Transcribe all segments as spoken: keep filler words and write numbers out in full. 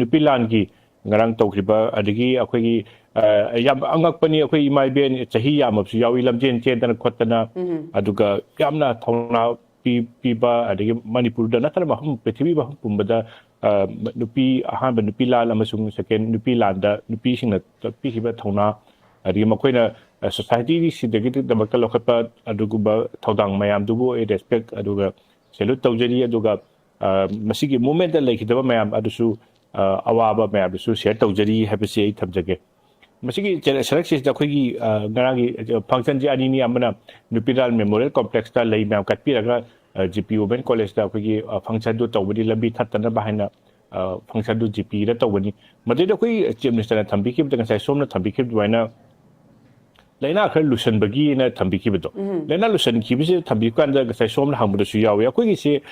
ꯅꯨꯄꯤ ꯂꯥꯟꯒꯤ ꯉꯔꯥꯡ ꯇꯧꯈꯤꯕ, ꯑꯗꯒꯤ ꯑꯩꯈꯣꯏꯒꯤ, ꯑ, ꯌꯥꯝ ꯑꯉꯛꯄꯅꯤ, ꯑꯩꯈꯣꯏ ꯏꯃꯥ ꯏꯕꯦꯟ ꯆꯍꯤ ꯌꯥꯝꯃꯕꯁꯨ ꯌꯥꯎꯏ, ꯂꯝꯖꯦꯟ ꯆꯦꯟꯗꯅ ꯈꯣꯠꯇꯅ, ꯑꯗꯨꯒ ꯌꯥꯝꯅ ꯊꯧꯅꯥ ꯄꯤ-, ꯄꯤꯕ, ꯑꯗꯒꯤ ꯃꯅꯤꯄꯨꯔꯗ ꯅꯠꯇꯅ ꯃꯐꯝ, ꯄ꯭ꯔꯤꯊꯤꯕꯤ ꯃꯐꯝ ꯄꯨꯝꯕꯗ, ꯑ, ꯅꯨꯄꯤ, ꯑꯍꯥꯟꯕ ꯅꯨꯄꯤ ꯂꯥꯟ ꯑꯃꯁꯨꯡ second ꯅꯨꯄꯤ ꯂꯥꯟꯗ ꯅꯨꯄꯤꯁꯤꯡꯅ ꯄꯤꯈꯤꯕ ꯊꯧꯅꯥ, ꯑꯗꯒꯤ ꯃꯈꯣꯏꯅ, ꯑ, society ꯁꯤꯗꯒꯤꯗꯃꯛꯇ ꯂꯧꯈꯠꯄ ꯑꯗꯨꯒꯨꯝꯕ ꯊꯧꯗꯥꯡ ꯃꯌꯥꯝꯗꯨꯕꯨ ꯑꯩ respect ꯑꯗꯨꯒ salute ꯇꯧꯖꯔꯤ꯫ ꯑꯗꯨꯒ, ꯑ, ꯃꯁꯤꯒꯤ movementꯇ ꯂꯩꯈꯤꯗꯕ ꯃꯌꯥꯝ ꯑꯗꯨꯁꯨ, ꯑ, ꯑꯋꯥꯕ ꯃꯌꯥꯝꯗꯨꯁꯨ share ꯇꯧꯖꯔꯤ ꯍꯥꯏꯕꯁꯤ ꯑꯩ ꯊꯝꯖꯒꯦ꯫ ꯃꯁꯤꯒꯤ ꯆꯦ-, ꯁꯔꯛꯁꯤꯗ ꯑꯩꯈꯣꯏꯒꯤ, ꯑ, ꯉꯔꯥꯡꯒꯤ, ꯑ, functionꯁꯤ ꯑꯅꯤꯅꯤ, ꯑꯃꯅ ꯅꯨꯄꯤ ꯂꯥꯟ Memorial Complexꯇ ꯂꯩ ꯃꯌꯥꯝ ꯀꯠꯄꯤꯔꯒ, ꯑ, G P Women Collegeꯇ ꯑꯩꯈꯣꯏꯒꯤ, ꯑ, functionꯗꯨ ꯇꯧꯕꯗꯤ ꯂꯝꯕꯤ ꯊꯠꯇꯅꯕ ꯍꯥꯏꯅ, ꯑ, functionꯗꯨ G Pꯗ ꯇꯧꯕꯅꯤ꯫ ꯃꯗꯨꯗ ꯑꯩꯈꯣꯏ Chief Ministerꯅ ꯊꯝꯕꯤꯈꯤꯕꯗ, ꯉꯁꯥꯏ ꯁꯣꯝꯅ ꯊꯝꯕꯤꯈꯤꯕ ꯑꯗꯨꯃꯥꯏꯅ ꯂꯥꯏꯅꯥ ꯈꯔ ꯂꯨꯁꯟꯕꯒꯤꯅ ꯊꯝꯕꯤꯈꯤꯕꯗꯣ, ꯂꯥꯏꯅꯥ ꯂꯨꯁꯟꯈꯤꯕꯁꯦ ꯊꯝꯕꯤꯕ ꯀꯥꯟꯗ ꯉꯁꯥꯏ ꯁꯣꯝꯅ ꯍꯪꯕꯗꯁꯨ ꯌꯥꯎꯋꯤ꯫ ꯑꯩꯈꯣꯏꯒꯤꯁꯦ,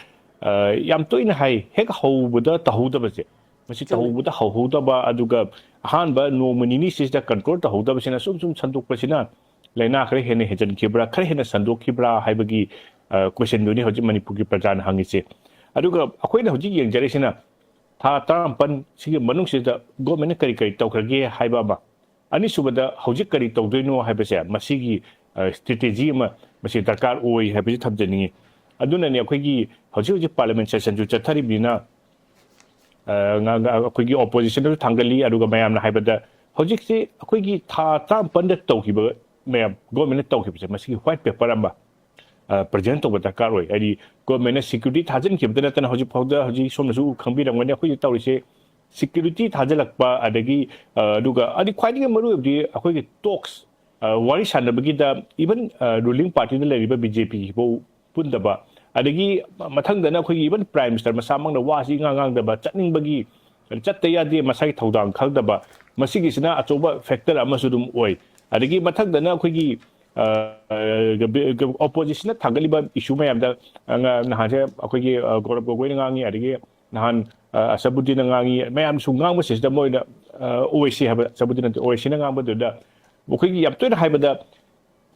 ꯑ, ꯌꯥꯝ ꯇꯣꯏꯅ ꯍꯥꯏ, ꯍꯦꯛ ꯍꯧꯕꯗ ꯇꯧꯍꯧꯗꯕꯁꯦ, ꯃꯁꯤ ꯆꯨꯝꯃꯤ꯫ ꯇꯧꯍꯧꯕꯗ ꯍꯧꯍꯧꯗꯕ, ꯑꯗꯨꯒ ꯑꯍꯥꯟꯕ ꯅꯣꯡꯃ ꯅꯤꯅꯤ ꯁꯤꯁꯤꯗ control ꯇꯧꯍꯧꯗꯕꯁꯤꯅ ꯁꯨꯝ ꯁꯨꯝ ꯁꯟꯗꯣꯛꯄꯁꯤꯅ ꯂꯥꯏꯅꯥ ꯈꯔ ꯍꯦꯟꯅ ꯍꯦꯟꯖꯟꯈꯤꯕ꯭ꯔꯥ, ꯈꯔ ꯍꯦꯟꯅ ꯁꯟꯗꯣꯛꯈꯤꯕ꯭ꯔꯥ ꯍꯥꯏꯕꯒꯤ, ꯑ, questionꯗꯨꯅꯤ ꯍꯧꯖꯤꯛ ꯃꯅꯤꯄꯨꯔꯒꯤ ꯄ꯭ꯔꯖꯥꯅ ꯍꯪꯉꯤꯁꯦ꯫ ꯑꯗꯨꯒ ꯑꯩꯈꯣꯏꯅ ꯍꯧꯖꯤꯛ ꯌꯦꯡꯖꯔꯤꯁꯤꯅ ꯊꯥ ꯇꯔꯥꯃꯥꯄꯟ ꯁꯤꯒꯤ ꯃꯅꯨꯡꯁꯤꯗ governmentꯅ ꯀꯔꯤ ꯀꯔꯤ ꯇꯧꯈ꯭ꯔꯒꯦ ꯍꯥꯏꯕ ꯑꯃ, ꯑꯅꯤꯁꯨꯕꯗ ꯍꯧꯖꯤꯛ ꯀꯔꯤ ꯇꯧꯗꯣꯏꯅꯣ ꯍꯥꯏꯕꯁꯦ, ꯃꯁꯤꯒꯤ, ꯑ, strategy ꯑꯃ ꯃꯁꯤ ꯗꯔꯀꯥꯔ ꯑꯣꯏ ꯍꯥꯏꯕꯁꯤ ꯊꯝꯖꯅꯤꯡꯉꯤ꯫ ꯑꯗꯨꯅꯅꯦ ꯑꯩꯈꯣꯏꯒꯤ ꯍꯧꯖꯤꯛ ꯍꯧꯖꯤꯛ parliament sessionꯁꯨ ꯆꯠꯊꯔꯤꯕꯅꯤꯅ, ꯑ, ꯉ-, ꯉ-, ꯑꯩꯈꯣꯏꯒꯤ oppositionꯗꯁꯨ ꯊꯥꯡꯒꯠꯂꯤ, ꯑꯗꯨꯒ ꯃꯌꯥꯝꯅ ꯍꯥꯏꯕꯗ ꯍꯧꯖꯤꯛꯁꯤ ꯑꯩꯈꯣꯏꯒꯤ ꯊꯥ ꯇꯔꯥꯃꯥꯄꯟꯗ ꯇꯧꯈꯤꯕ ꯃꯌꯥꯝ, governmentꯅ ꯇꯧꯈꯤꯕꯁꯦ, ꯃꯁꯤꯒꯤ white paper ꯑꯃ, ꯑ, present ꯇꯧꯕ ꯗꯔꯀꯥꯔ ꯑꯣꯏ꯫ ꯍꯥꯏꯗꯤ governmentꯅ security ꯊꯥꯖꯤꯟꯈꯤꯕꯗ ꯅꯠꯇꯅ ꯍꯧꯖꯤꯛ ꯐꯥꯎꯗ, ꯍꯧꯖꯤꯛ ꯁꯣꯝꯅꯁꯨ ꯈꯪꯕꯤꯔꯝꯒꯅꯤ, ꯑꯩꯈꯣꯏꯒꯤ ꯇꯧꯔꯤꯁꯦ security ꯊꯥꯖꯤꯜꯂꯛꯄ, ꯑꯗꯒꯤ, ꯑ, ꯑꯗꯨꯒ ꯑꯗꯤ ꯈ꯭ꯋꯥꯏꯗꯒꯤ ꯃꯔꯨꯑꯣꯏꯕꯗꯤ ꯑꯩꯈꯣꯏꯒꯤ talks, ꯑ, ꯋꯥꯔꯤ ꯁꯥꯟꯅꯕꯒꯤꯗ even, ꯑ, ruling partyꯗ ꯂꯩꯔꯤꯕ BJPꯒꯤ ꯐꯥꯎ ꯄꯨꯟꯗꯕ, ꯑꯗꯒꯤ ꯃꯊꯪꯗꯅ ꯑꯩꯈꯣꯏꯒꯤ even Prime Minister ꯃꯁꯥꯃꯛꯅ ꯋꯥꯁꯤ ꯏꯉꯥꯡ ꯉꯥꯡꯗꯕ, ꯆꯠꯅꯤꯡꯕꯒꯤ ꯆꯠꯇ ꯌꯥꯗꯦ, ꯃꯁꯥꯒꯤ ꯊꯧꯗꯥꯡ ꯈꯪꯗꯕ, ꯃꯁꯤꯒꯤꯁꯤꯅ ꯑꯆꯧꯕ factor ꯑꯃꯁꯨ ꯑꯗꯨꯝ ꯑꯣꯏ꯫ ꯑꯗꯒꯤ ꯃꯊꯪꯗꯅ ꯑꯩꯈꯣꯏꯒꯤ, ꯑ, oppositionꯅ ꯊꯥꯡꯒꯠꯂꯤꯕ issue ꯃꯌꯥꯝꯗ, ꯑ, ꯉ-, ꯅꯍꯥꯟꯁꯦ ꯑꯩꯈꯣꯏꯒꯤ, ꯑ, ꯒꯧꯔꯕ ꯒꯣꯒꯣꯏꯅ ꯉꯥꯡꯉꯤ, ꯑꯗꯒꯤ ꯅꯍꯥꯟ, ꯑ, ꯑꯁꯕꯨꯗꯤꯟꯅ ꯉꯥꯡꯉꯤ, ꯃꯌꯥꯝꯁꯨ ꯉꯥꯡꯕꯁꯤꯗ ꯃꯣꯏꯅ, ꯑ, ꯑꯣꯋꯩꯁꯤ ꯍꯥꯏꯕ, ꯑꯁꯕꯨꯗꯤꯟ ꯅꯠꯇꯦ, ꯑꯣꯋꯩꯁꯤꯅ ꯉꯥꯡꯕꯗꯨꯗ ꯑꯩꯈꯣꯏꯒꯤ ꯌꯥꯝ ꯇꯣꯏꯅ ꯍꯥꯏꯕꯗ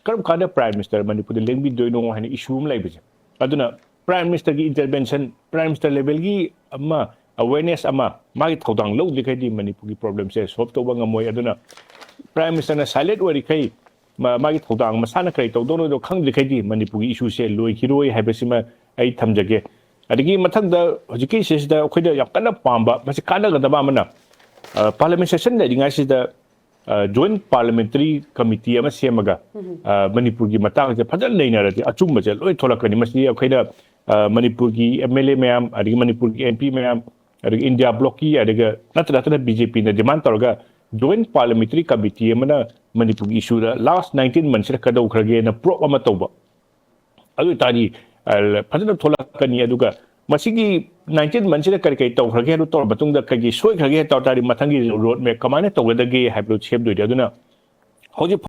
ꯀꯔꯝ ꯀꯥꯟꯗ Prime Minister ꯃꯅꯤꯄꯨꯔꯗ ꯂꯦꯡꯕꯤꯗꯣꯏꯅꯣ ꯍꯥꯏꯅ issue ꯑꯃ ꯂꯩꯕꯁꯦ꯫ ꯑꯗꯨꯅ Prime Ministerꯒꯤ intervention, Prime Minister levelꯒꯤ ꯑꯃ ꯑꯦꯋꯦꯔꯅꯦꯁ ꯑꯃ ꯃꯥꯒꯤ ꯊꯧꯗꯥꯡ ꯂꯧꯗ꯭ꯔꯤꯈꯩꯗꯤ ꯃꯅꯤꯄꯨꯔꯒꯤ ꯄ꯭ꯔꯣꯕ꯭ꯂꯦꯝꯁꯦ ꯁꯣꯜꯕ ꯇꯧꯕ ꯉꯝꯃꯣꯏ꯫ ꯑꯗꯨꯅ ꯄ꯭ꯔꯥꯏꯝ ꯃꯤꯅꯤꯁꯇꯔꯅ ꯁꯥꯏꯂꯦꯟꯠ ꯑꯣꯏꯔꯤꯈꯩ ꯃꯥꯒꯤ ꯊꯧꯗꯥꯡ ꯃꯁꯥꯅ ꯀꯔꯤ ꯇꯧꯗꯧꯅꯣꯗꯣ ꯈꯪꯗ꯭ꯔꯤꯈꯩꯗꯤ ꯃꯅꯤꯄꯨꯔꯒꯤ ꯏꯁꯨꯁꯦ ꯂꯣꯏꯈꯤꯔꯣꯏ ꯍꯥꯏꯕꯁꯤꯃ ꯑꯩ ꯊꯝꯖꯒꯦ꯫ ꯑꯗꯒꯤ ꯃꯊꯪꯗ ꯍꯧꯖꯤꯛꯀꯤ ꯁꯤꯁꯤꯗ ꯑꯩꯈꯣꯏꯗ ꯌꯥꯝ ꯀꯟꯅ ꯄꯥꯝꯕ, ꯃꯁꯤ ꯀꯥꯟꯅꯒꯗꯕ ꯑꯃꯅ, ꯄꯥꯔꯂꯤꯌꯥꯃꯦꯟ ꯁꯦꯁꯟ ꯂꯩꯔꯤꯉꯩꯁꯤꯗ ꯖꯣꯏꯟꯠ ꯄꯥꯔꯂꯤꯌꯥꯃꯦꯟꯇꯔꯤ ꯀꯃꯤꯇꯤ ꯑꯃ ꯁꯦꯝꯃꯒ ꯃꯅꯤꯄꯨꯔꯒꯤ ꯃꯇꯥꯡꯁꯦ ꯐꯖꯅ ꯅꯩꯅꯔꯗꯤ ꯑꯆꯨꯝꯕꯁꯦ ꯂꯣꯏ ꯊꯣꯛꯂꯛꯀꯅꯤ꯫ ꯃꯁꯤꯗꯤ ꯑꯩꯈꯣꯏꯅ ꯃꯅꯤꯄꯨꯔꯒꯤ ꯑꯦꯝ ꯑꯦꯜ ꯑꯦ ꯃꯌꯥꯝ, ꯑꯗꯒꯤ ꯃꯅꯤꯄꯨꯔꯒꯤ ꯑꯦꯝ ꯄꯤ ꯃꯌꯥꯝ, ꯑꯗꯒꯤ ꯏꯟꯗꯤꯌꯥ ꯕ꯭ꯂꯣꯛꯀꯤ, ꯑꯗꯨꯒ ꯅꯠꯇ ꯅꯠꯇꯅ ꯕꯤ ꯖꯦ ꯄꯤꯅ ꯗꯤꯃꯥꯟ ꯇꯧꯔꯒ ꯖꯣꯏꯟꯠ ꯄꯥꯔꯂꯤꯌꯥꯃꯦꯟꯇꯔꯤ ꯀꯃꯤꯇꯤ ꯑꯃꯅ ꯃꯅꯤꯄꯨꯔꯒꯤ ꯏꯁꯨꯗ ꯂꯥꯁ ꯅꯥꯏꯟꯇꯤꯟ ꯃꯟꯁꯁꯤꯗ ꯀꯩꯗꯧꯈ꯭ꯔꯒꯦꯅ ꯄ꯭ꯔꯣꯕ ꯑꯃ ꯇꯧꯕ, ꯑꯗꯨ ꯑꯣꯏꯇꯥꯔꯗꯤ ꯐꯖꯅ ꯊꯣꯛꯂꯛꯀꯅꯤ꯫ ꯑꯗꯨꯒ ꯃꯁꯤꯒꯤ ꯅꯥꯏꯟꯇꯤꯟ ꯃꯟꯁꯁꯤꯗ ꯀꯔꯤ ꯀꯔꯤ ꯇꯧꯈ꯭ꯔꯒꯦ, ꯑꯗꯨ ꯇꯧꯔ ꯃꯇꯨꯡꯗ ꯀꯩꯀꯩ ꯁꯣꯏꯈ꯭ꯔꯒꯦ ꯇꯧ ꯇꯥꯔꯗꯤ ꯃꯊꯪꯒꯤ ꯔꯣꯗ ꯃꯦꯞ ꯀꯃꯥꯏꯅ ꯇꯧꯒꯗꯒꯦ ꯍꯥꯏꯕꯗꯨ ꯁꯦꯝꯗꯣꯏꯅꯤ꯫ ꯑꯗꯨꯅ ꯍꯧꯖꯤꯛ